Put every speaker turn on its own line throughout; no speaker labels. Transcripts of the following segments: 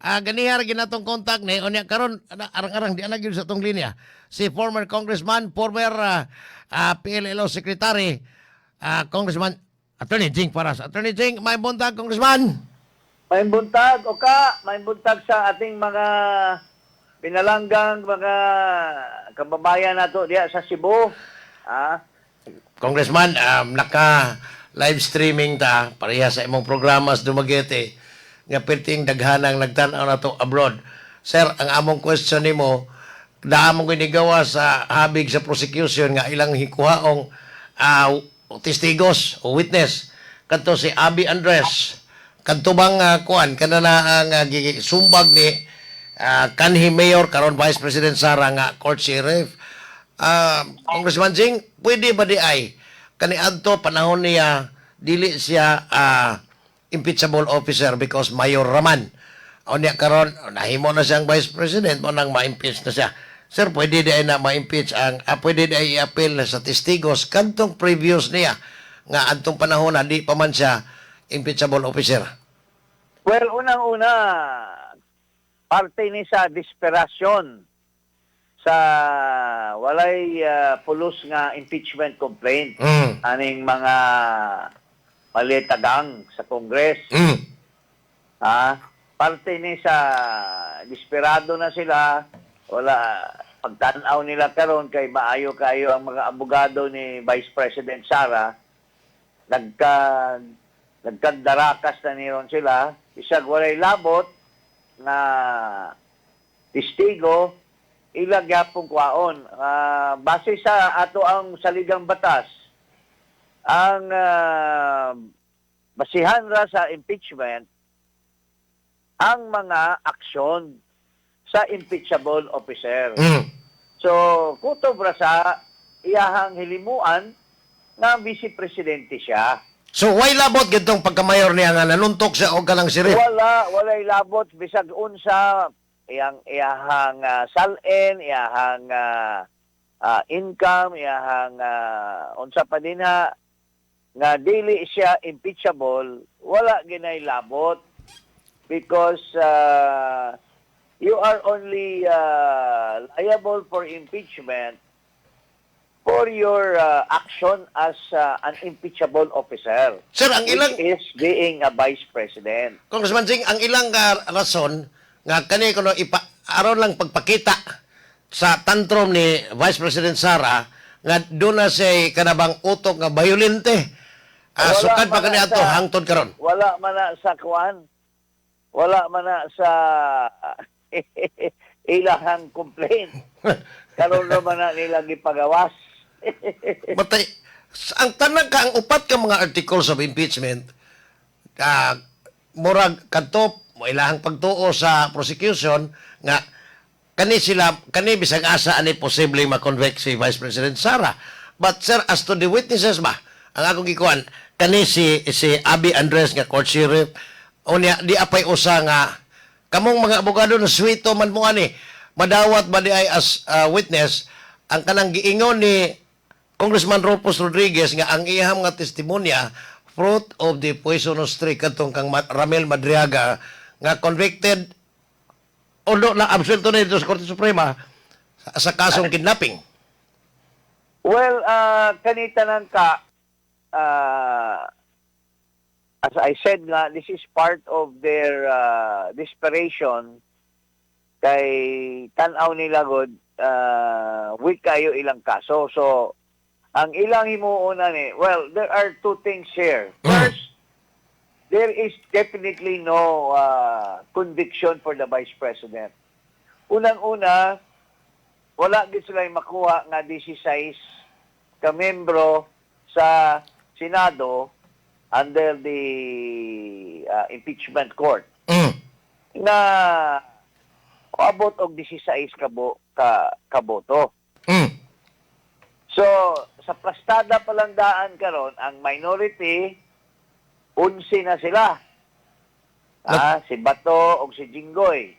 Ganiha ra ginatong contact ni unya karon arang-arang di ana gyud sa atong linya. Si former congressman, former PLLO secretary, Congressman Attorney Jing Paras. Attorney Jing, maayong buntag, Congressman.
Maayong buntag, Oka, maayong buntag sa ating mga pinalanggang mga kababayan nato diya sa Cebu.
Congressman, naka live streaming ta pareha sa imong programa sa Dumaguete nga perting daghanang nagtan-aw nato abroad. Sir, ang among question nimo, naa mong ginigawa sa habig sa prosecution nga ilang hikuhaong testigos o witness kadto si Abby Andres, kadto bang kuan kana na ang sumbag ni kanhi mayor, karon Vice President Sara, nga court sheriff. Congressman Jing, pwede ba di ay kani adto panahon niya dili siya impeachable officer because mayor raman? O niya karon nahimo na siyang vice president, mo nang ma-impeach na siya. Sir, pwede di ay na ma-impeach ang pwede di ay i-appeal sa testigos kantong previous niya nga adtong panahon na di pa man siya impeachable officer?
Well, unang-una, parte ni sa desperasyon sa walay pulos nga impeachment complaint aning mga malitagang sa Congress. Parte ni sa desperado na sila, wala pagtan-aw nila karon kay maayo kayo ang mga abogado ni Vice President Sara, nagkandarakas na niron sila, bisag walay labot na testigo, ila gyapong kwaon. Base sa ato ang saligang batas, ang basihan ra sa impeachment ang mga aksyon sa impeachable officer. So, kutob ra sa iyahang hilimuan nga vice presidente siya.
So why labot gitong pagkamayor niya nga nanuntok siya og kanang sheriff?
Wala, walay labot bisag unsa iyahang SALN, iyahang income, iyahang unsa pa dinha nga dili siya impeachable, wala ginay labot because you are only liable for impeachment for your action as an impeachable officer,
Sir, ang ilang
which is being a vice president.
Congressman Jing, ang ilang rason nga kani kuno ipa aron lang pagpakita sa tantrum ni Vice President Sara nga doon na siya kanabang utok nga violente.
Wala
Sukad pa
man
kani
na
ato hangtod karon.
Wala man na sa kuan. Wala man na sa ilahang complaint. Karon naman na nila gipagawas.
Matay ang tanan ka ang upat ka mga articles of impeachment, murag kadto mo ilahang pagtuo sa prosecution nga kani sila kani bisag asa ani posible ma-convict si Vice President Sara. But sir, as to the witnesses ba, ang akong gikuan kani si Abby Andres nga court sheriff, unya di apay usa nga kamong mga abogado na swito man mo ani, madawat ba di ay as witness ang kanang giingon ni Congressman Rufus Rodriguez nga ang iyang nga testimonya fruit of the poisonous tree, kadtong kang Ramil Madriaga nga convicted, although na absuelto na dito sa Korte Suprema sa kasong kidnapping?
Well, kanita nang ka, as I said nga, this is part of their desperation kay tan-aw nila god weak kayo ilang kaso. So, ang ilang himuon na ni, well, there are two things here. First, there is definitely no conviction for the Vice President. Unang-una, wala gid sila makuha nga 16 ka membro sa Senado under the impeachment court na abot og 16 ka boto. So, sa plastada pa lang daan karon, ang minority 11 na sila. Si Bato og si Jinggoy.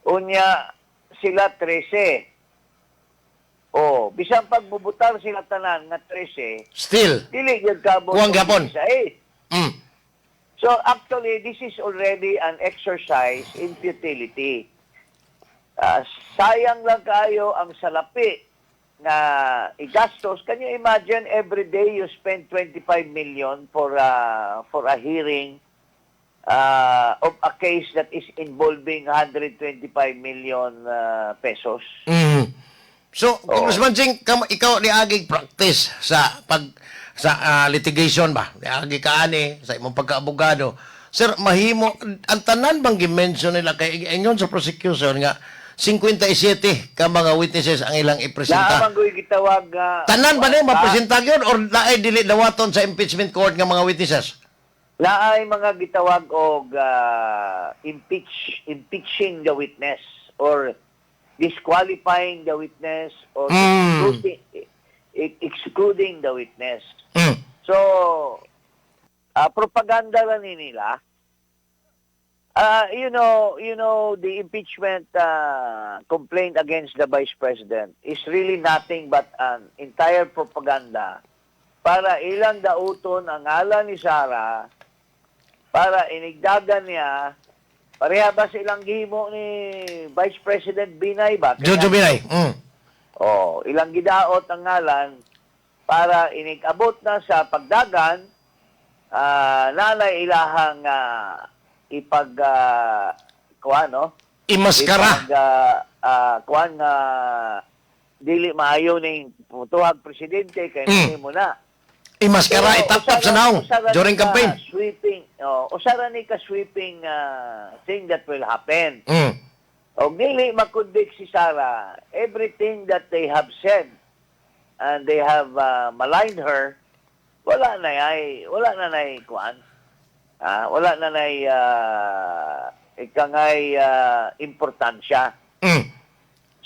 Unya sila 13. Oh, bisan pagbubutar sila tanan nga 13,
Still.
dili gyud kaabot
Kuwang
og
gyapon.
16. So actually, this is already an exercise in futility. Sayang lang kayo ang salapi na igastos. Can you imagine, every day you spend 25 million for a hearing of a case that is involving 125 million pesos?
So, Congressman Jing, ikaw niagig practice sa litigation ba? Niagi ka ani sa imong pagkaabogado. Sir, mahimo ang tanan bang gi-mention nila kay ingon sa prosecution nga 57 ka mga witnesses ang ilang ipresenta?
Naa man go'y gitawag nga
Tanan ba ni mapresenta gyud or naay dili dawaton sa impeachment court nga mga witnesses?
Naay mga gitawag og impeaching the witness or disqualifying the witness or excluding the witness. So, propaganda lang ni nila. The impeachment complaint against the Vice President is really nothing but an entire propaganda para ilang dauton ang ngalan ni Sara, para inigdagan niya, pareha ba silang gihimo ni Vice President Binay ba?
Jojo Binay.
Oh, ilang gidaot ang ngalan para inig-abot na sa pagdagan, nanay ilahang ipag kuan, no?
Imaskara.
Ipag kuan nga dili maayo ning putuhag presidente kay mo na.
Imaskara,
Pero
itap-tap sa naong
usara
during
ni ka
campaign.
Sweeping, oh, usara ni ka sweeping thing that will happen. Og dili makonvict si Sara, everything that they have said and they have maligned her, wala na nay kuan. Wala na nay ikangay importansya.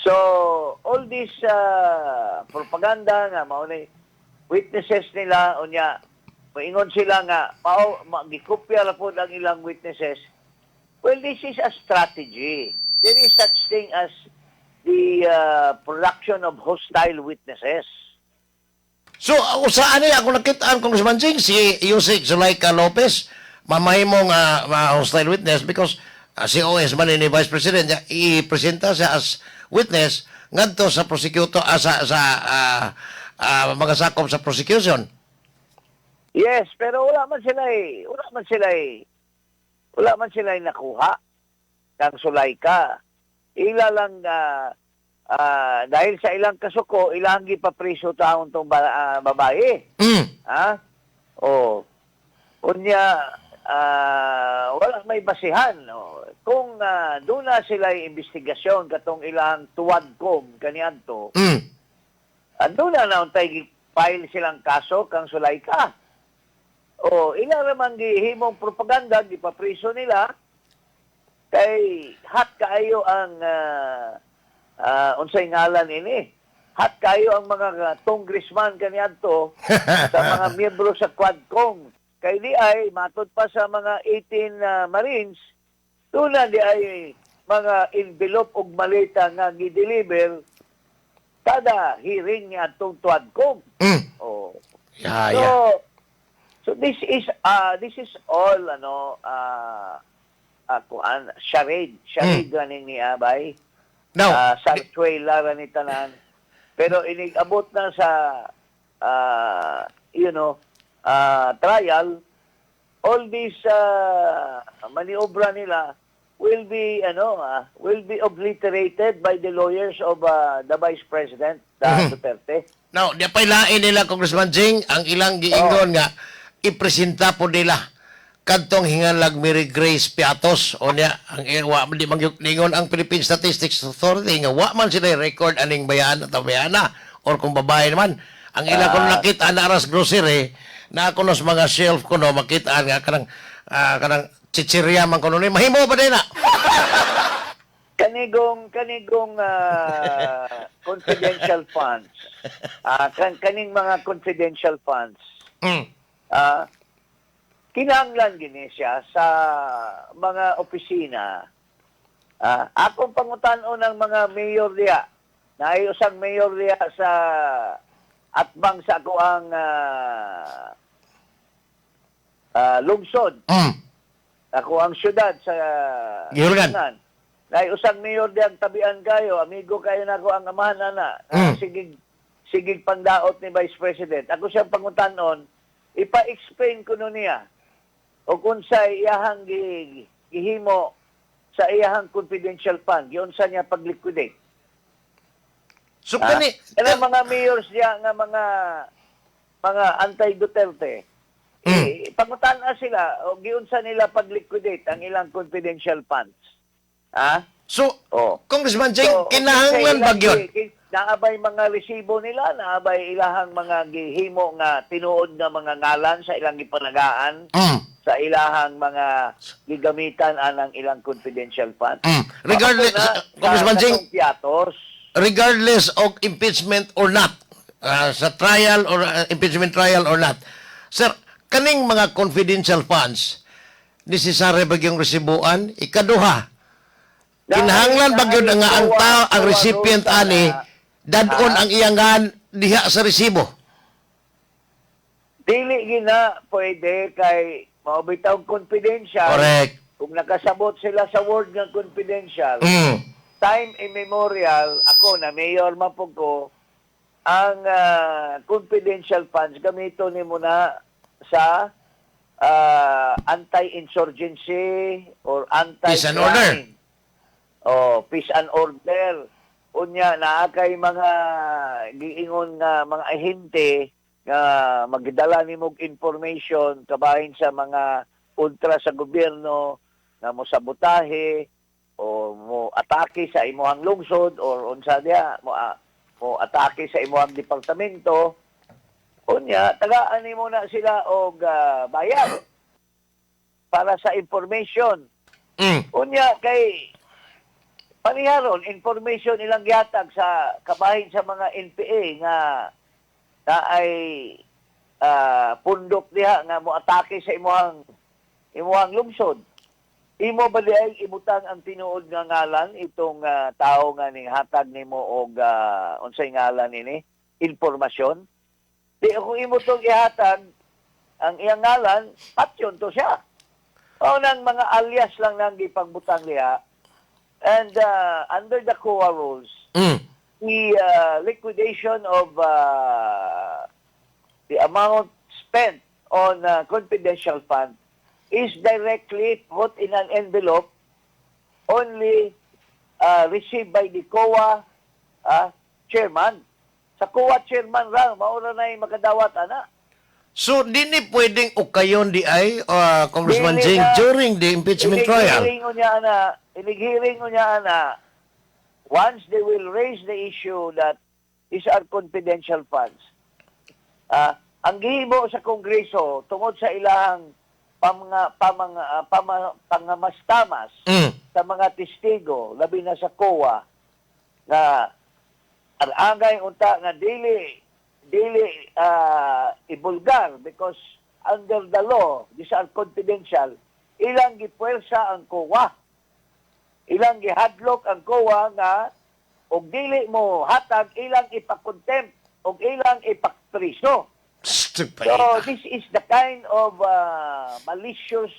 So, all this propaganda nga mao ni witnesses nila, unya moingon sila nga mao gikopya ra pod ang ilang witnesses. Well, this is a strategy. There is such thing as the production of hostile witnesses.
So, usaan ni ako nakitaan, Congressman Jing, si Usec Zuleika Lopez, mamahimong hostile witness because si OS man ni Vice President, niya, i-presenta siya as witness ngadto sa prosecutor, sa mga sakop sa prosecution.
Yes, pero wala man sila eh. Wala man sila eh. Wala man sila eh nakuha kang Zuleika. Ila lang dahil sa ilang kasuko, ilang gipapriso taon tong babae. Ha? O unya wala may basihan. O, kung doon na sila investigasyon katong ilang Quadcom kaniadto, ando na na untay file silang kaso kang Zuleika. O ila ramang gihimong propaganda, gipapriso nila kay hot kaayo ang unsay ngalan ini. Hot kaayo ang mga congressman kaniadto sa mga miyembro sa Quadcom. Kay di ay matud pa sa mga 18 Marines, tuna di ay mga envelope og maleta nga gi-deliver kada hearing ni atong Quadcom. Oh. So so this is all ano kuan, charade, charade ganing ni Abay.
Now,
Sarsuela ra ni tanan. Pero inig-abot na sa trial, all these maniobra nila will be obliterated by the lawyers of the Vice President, the Duterte.
Now, di pa ilain nila, Congressman Jing, ang ilang giingon nga ipresenta po nila kadtong hingalag Mary Grace Piatos o niya ang wa di man gyud ningon ang Philippine Statistics Authority nga wa man sila record aning bayaan at bayana or kung babae naman ang ila kung nakita na aras grocery na ako sa mga shelf kuno makita nga kanang chichirya man kuno ni mahimo ba din na?
Kanigong confidential funds. Kaning mga confidential funds. Kinahanglan gini siya sa mga opisina. Akong pangutan-on ng mga mayor diya. Naay usang mayor diya sa atbang sa ako ang lungsod. Ako ang syudad sa
Gihulgan.
Giholgan. Nay usang mayor diyang tabian kayo, amigo kayo nako ang amahan ana. Sigig sigig pangdaot ni Vice President. Ako siyang pangutanon, ipa-explain ko no niya o kung sa iyahang gihimo sa iyahang confidential fund, giunsa niya pag-liquidate.
So
Ah,
kani
kanang mga mayors diya nga mga anti-Duterte. Eh, pangutan-a sila o giunsa nila pag-liquidate ang ilang confidential funds. Ha?
So
Oh.
Congressman Jing,
So,
kinahanglan
sa
ba gyud?
Naabay mga resibo nila, naabay ilahang mga gihimo nga tinuod nga mga ngalan sa ilang gipanagaan, sa ilahang mga gigamitan anang ilang confidential fund.
Regardless,
Ako na,
Congressman
sa
Jing,
katong Piatos,
regardless of impeachment or not, sa trial or impeachment trial or not, sir, kaning mga confidential funds, necessary ba yung resibuan? Ikaduha, kinahanglan ba gyud nga ang tao, ang recipient ani, dadon ang iyangan diha sa resibo?
Dili gina pwede kay mao bitaw confidential. Kung nakasabot sila sa word nga confidential, time immemorial, ako na mayor man po ko, ang confidential funds gamito nimo na sa anti-insurgency or anti
Peace and order.
Oh, peace and order. Unya naa kay mga giingon nga mga ahente nga magdala nimo og information kabahin sa mga kontra sa gobyerno nga mo sabotahe o mo atake sa imuhang lungsod or unsa diha mo atake sa imuhang departamento. Unya tagaan nimo na sila og bayad para sa information. Unya kay paniharon information ilang gihatag sa kabahin sa mga NPA nga na ay pundok diha nga moatake sa imuhang lungsod. Imo ba diay ibutang ang tinuod nga ngalan itong tao nga ning hatag nimo og unsay ngalan nini impormasyon? Di kung imo tong ihatag ang iyang ngalan, patyon to siya. O nang mga alias lang nang gipagbutang diha. And under the COA rules, the liquidation of the amount spent on confidential fund is directly put in an envelope only received by the COA chairman. Sa COA chairman ra, mao ra na yung makadawat ana.
So, dini pwedeng ukayon di ay, Congressman
Dili
Jing,
na.
during the impeachment trial?
Inig-hearing unya ana, inig-hearing unya ana, once they will raise the issue that these are confidential funds. Ang gihimo sa Kongreso tungod sa ilang pamanga, pamanga, pangamastamas sa mga testigo, labi na sa COA, nga ang angay unta nga dili dili ibulgar because under the law these are confidential, ilang gipuwersa ang COA, ilang gihadlok ang COA nga og dili mo hatag, ilang ipa-contempt og ilang ipapriso.
Stupid.
So this is the kind of malicious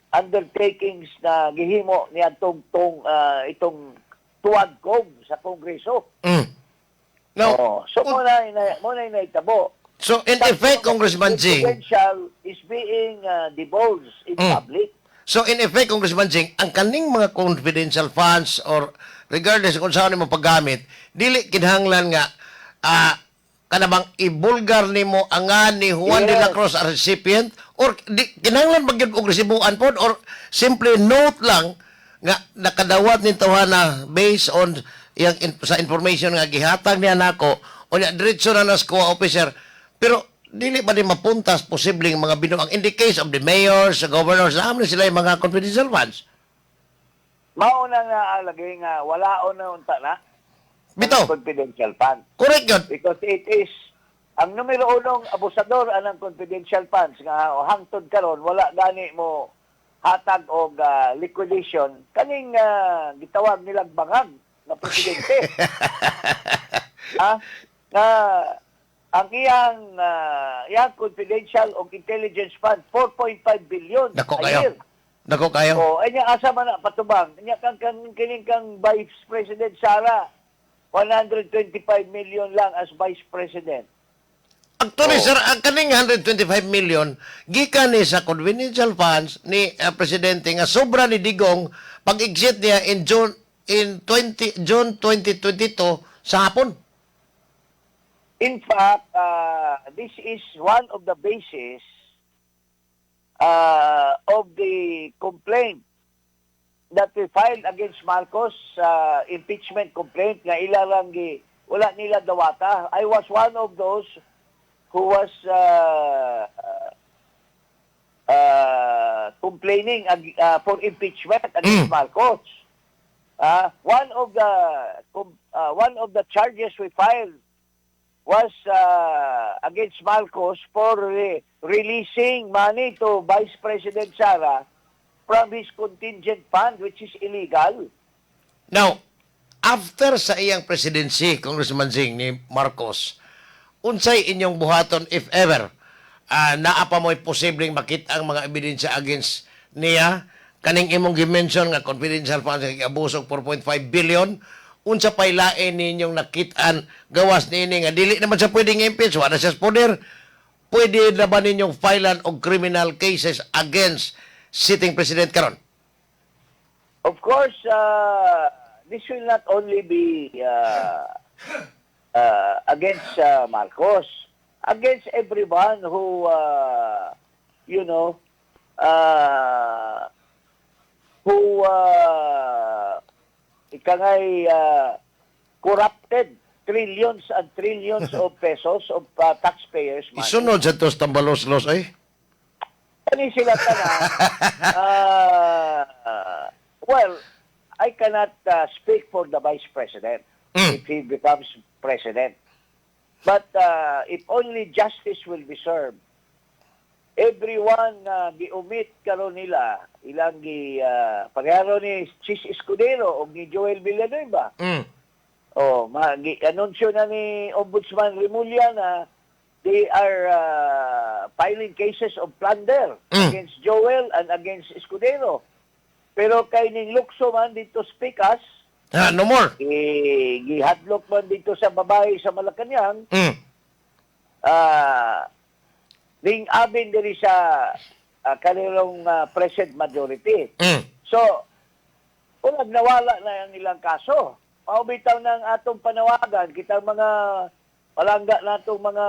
undertakings na gihimo niya tong itong tuwagkog sa Kongreso.
Now,
Oh, so mo na inahitabo.
So in effect, Congressman Jing,
Confidential is being divulged in public.
So in effect, Congressman Jing, ang kaning mga confidential funds or regardless kung saan mo paggamit, dili kinahanglan nga kana bang ibulgar nimo ang nga ni Juan de la Cruz ang recipient or di, kinahanglan ba gyud og resibuan pod or simple note lang nga nakadawat ni tawhana based on iyang sa information nga gihatag niya nako, unya diretso na nas COA officer? Pero dili ba di mapuntas posibleng mga binuang in the case of the mayors, the governors, na sila yung mga confidential funds?
Mao na nga lagi nga wala na unta na
Bitaw.
ang confidential fund.
Correct yun.
Because it is ang numero unong abusador anang confidential funds nga hangtod karon wala gani mo hatag og liquidation kaning gitawag nilang bangag na presidente. Ha? Nga Ang iyang confidential o intelligence fund, 4.5 billion
Dako
a
kayo.
Year.
Dako kayo.
Oh, anya asa man na patubang? Anya kang kining kang Vice President Sara, 125 million lang as Vice President.
Actually,
Oh.
sir, ang kaning 125 million gikan ni sa confidential funds ni presidente nga sobra ni Digong pag-exit niya in 20 June 2022 sa hapon.
In fact, this is one of the basis of the complaint that we filed against Marcos, impeachment complaint nga ilarang gi wala nila dawata. I was one of those who was complaining for impeachment against Marcos. One of the charges we filed was against Marcos for releasing money to Vice President Sara from his contingent fund, which is illegal.
Now, after sa iyang presidency, Congressman Jing, ni Marcos, unsay inyong buhaton if ever naa pa mo'y posibleng makita ang mga ebidensya against niya, kaning imong gi-mention nga confidential funds nga abuso og 4.5 billion, unsa pay lain ninyong nakitaan gawas niini nga dili naman siya pwedeng impeach, wala siya sa poder? Pwede na ba ninyong filean og criminal cases against sitting president karon?
Of course, this will not only be against Marcos, against everyone who, ika nga'y, corrupted trillions and trillions of pesos of taxpayers' money.
Isunod sa tos tambalos-los ay.
Kani sila tanan, well, I cannot speak for the Vice President if he becomes president. But if only justice will be served, everyone gi-omit karon nila, ilang gi pareharo ni Chiz Escudero o ni Joel Villanueva. Oh, ma gi anunsyo na ni Ombudsman Remulla na they are filing cases of plunder against Joel and against Escudero. Pero kay ning lukso man dito speak us,
Ah, no more.
Eh, gihadlok man dito sa babae sa Malacanang, ning abin diri sa kanilang present majority. So, ulag nawala na ang ilang kaso. Mao bitaw ng atong panawagan, kitang mga palangga natong mga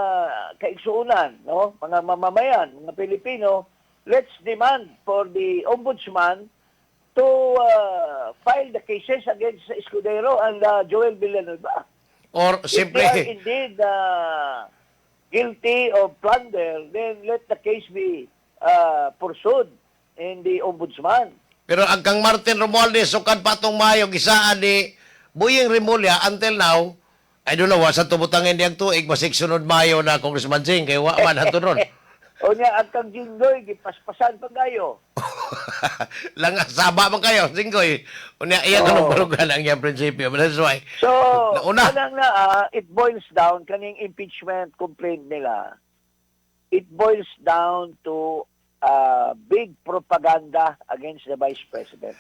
kaigsuunan, no? Mga mamamayan, mga Pilipino, let's demand for the Ombudsman to file the cases against Escudero and Joel Villanueva.
Or
If
simply
they are indeed guilty of plunder, then let the case be pursued in the Ombudsman.
Pero ang kang Martin Romualdez sukad pa tong Mayo gisaan ni Boying Remulla until now, I don't know wa sa tubutangin diyang tuig basig sunod Mayo na, Congressman Jing, kay wa man hantud ron.
O niya, ang kang Jinggoy, gipaspasan pa kayo.
Lang saba man kayo, Jinggoy. Unya iya kanang barugan ang iyang prinsipyo. But that's why.
So,
Nauna.
kanang na, it boils down, kaning impeachment complaint nila, it boils down to big propaganda against the Vice President.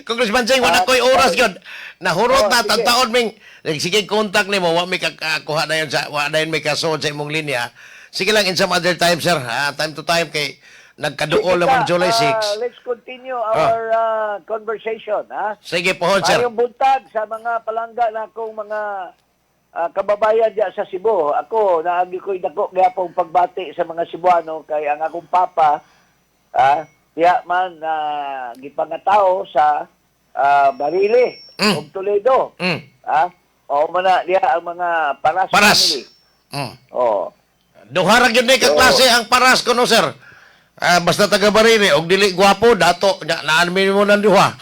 Congressman Jing, wala ko'y oras yun. Nahurot
Oh,
na,
sige.
tantaon ming, sige, contact nimo, wa mi kakakuha na yun sa, wa na yun may kasood sa imong linya. Sige lang, in some other time, sir. Ah, time to time, kay nagkaduol
Sige
naman
ka,
July 6.
Let's continue our conversation. Ha?
Sige po, sir.
Mayong buntag sa mga palangga na akong mga kababayan diya sa Cebu. Ako, naagi ko'y dako gyapong pagbati sa mga Cebuano kay ang akong papa, diya man na gipangatao sa Barili ug Toledo. Ah, o man na diya ang mga Paras
Paras.
family. Oh.
Duha ra gyud ni ka klase ang paras kuno, sir. Ah, basta taga Barili og dili gwapo dato nya naan mo nang duha.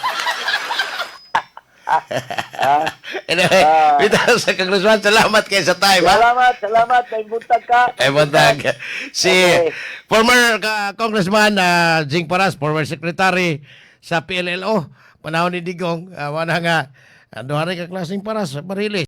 Anyway, bitaw sa Congressman, salamat kay sa time, ha?
Salamat, salamat. May buntag ka.
Eh, buntag. Si former Congressman Jing Paras, former secretary sa PLLO, panahon ni Digong, wala nga, duha ra ka klaseng paras, Barili.